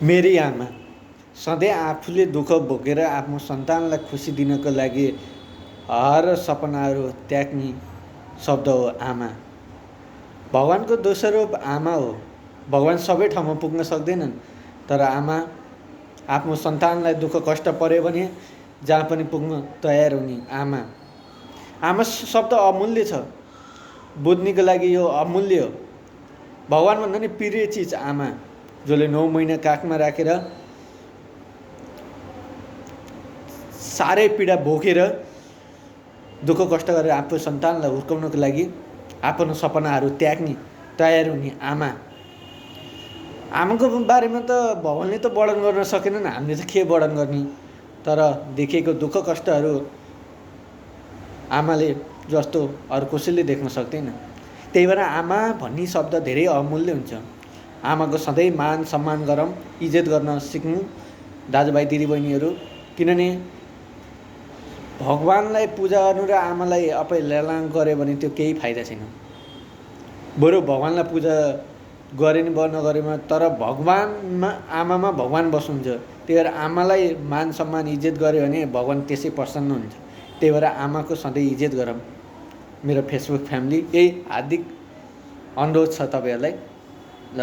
मेरी आमा सधैँ आफूले दुःख भोगेर आफ्नो सन्तानलाई खुसी दिनको लागि हर सपनाहरू त्याग्ने शब्द हो आमा। भगवानको दोस्रो आमा हो। भगवान सबै ठाउँमा पुग्न सक्दैनन्, तर आमा आफ्नो सन्तानलाई दुःख कष्ट पर्यो भने जहाँ पनि पुग्न तयार हुने आमा। आमा शब्द अमूल्य छ, बुझ्नेको लागि यो अमूल्य हो। भगवानभन्दा नि प्रिय चिज आमा, जसले 9 महिना काखमा राखेर साह्रै पीडा भोगेर दुःख कष्ट गरेर आफ्नो सन्तानलाई हुर्काउनको लागि आफ्नो सपनाहरू त्याग्ने तयार हुने आमा। आमाको बारेमा त भगवानले त वर्णन गर्न सकेनन्, हामीले त के वर्णन गर्ने। तर देखेको दुःख कष्टहरू आमाले जस्तो अरू कसैले देख्न सक्दैन। त्यही भएर आमा भन्ने शब्द धेरै अमूल्य हुन्छ। आमाको सधैँ मान सम्मान गरौँ, इज्जत गर्न सिक्नु दाजुभाइ दिदीबहिनीहरू। किनभने भगवानलाई पूजा गर्नु र आमालाई अपहेलना गऱ्यो भने त्यो केही फाइदा छैन। बरु भगवानलाई पूजा गरे नि नगरेमा, तर भगवानमा आमामा भगवान बस्नुहुन्छ। त्यही भएर आमालाई मान सम्मान इज्जत गऱ्यो भने भगवान त्यसै प्रसन्न हुन्छ। त्यही भएर आमाको सधैँ इज्जत गरौँ। मेरो फेसबुक फ्यामिली यही हार्दिक अनुरोध छ तपाईँहरूलाई। ल